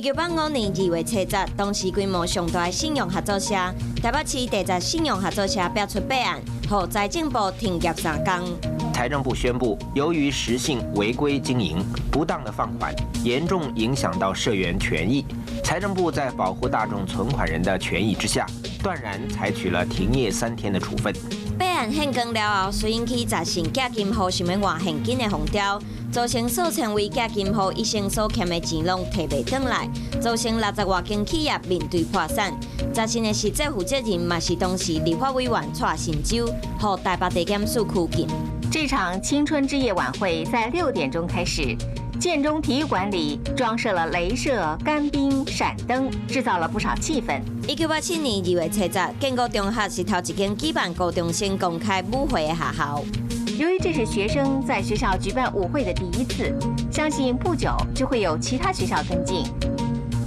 1985年2月7日，當時規模上大的信用合作社台北市第十信用合作社拍出弊案，予財政部停業3工。財政部宣布，由於實行違規經營、不當的放款，嚴重影響到社員權益，財政部在保護大眾存款人的權益之下，斷然採取了停業3天的處分。弊案顯光了後，遂引起十信寄金戶想欲換現金的風潮，造成數千位寄金戶一生所欠的錢攏提袂轉來，造成60外間企業面對破產。十信的實際負責人嘛是當時立法委員蔡新洲，予台北地檢署拘禁。這場青春之夜晚會在6點鐘開始，建中體育館裡裝設了雷射、乾冰、閃燈，製造了不少氣氛。1987年2月7日，建國中學是頭一間舉辦高中生公開舞會的學校。由於這是學生在學校舉辦舞會的第一次，相信不久就會有其他學校跟進。